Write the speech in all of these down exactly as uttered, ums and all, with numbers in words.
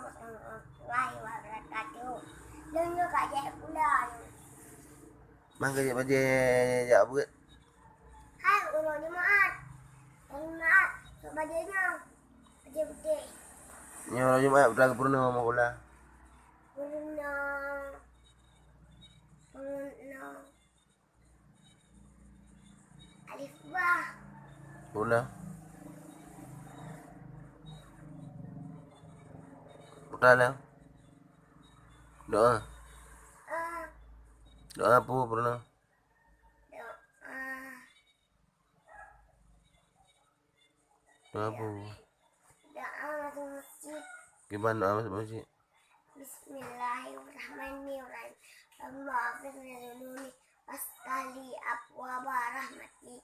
Warahmatullahi wabarakatuh. Lôn nyoe ka jai sikula. Mang ka jai bajèe jak beuet? Hai, uroe Jumaat. Uroe Jumaat, sok bajèe nyoe. Bajèe putéh. Nyoe uroe Jumaat, putra geupurunoe meuhula. Purunoe. Purunoe. Alif ba. Ulang. Ulang. Doa. A. Doa apa pernah? Doa. Doa apa? Doa masuk masjid. Gimana doa masuk masjid? Bismillahirrahmanirrahim. Allahumma ighfir li dzunubi waftah li abwaba rahmatik.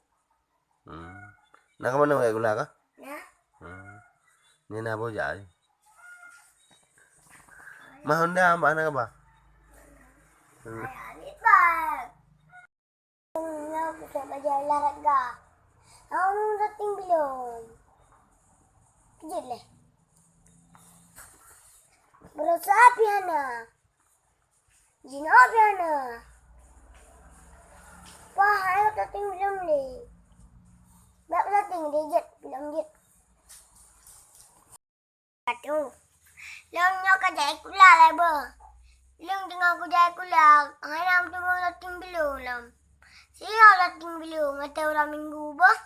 Hmm. Nah, ka meunan, ka gula kah? Nah. Hmm. Nyan na boh jai. Mah honda, mah na kaba? Hmm. Ayah, lipat. Nyoe keu bajèe olahraga. Hana lôn latihan bilom. Keujeuet lé. Beurasa pih hana. Jinoe pih hana. Pah, hai latihan bilom lé. Bak latihan lé jeuet, bilom jeuet. Atu. Lôn nyoe ka jai sikula lé beuh. Lôn teungoh kujai sikula, hana meuteumé latihan bilom lom. Sigoe latihan bilom ateueh uroe Minggu beuh.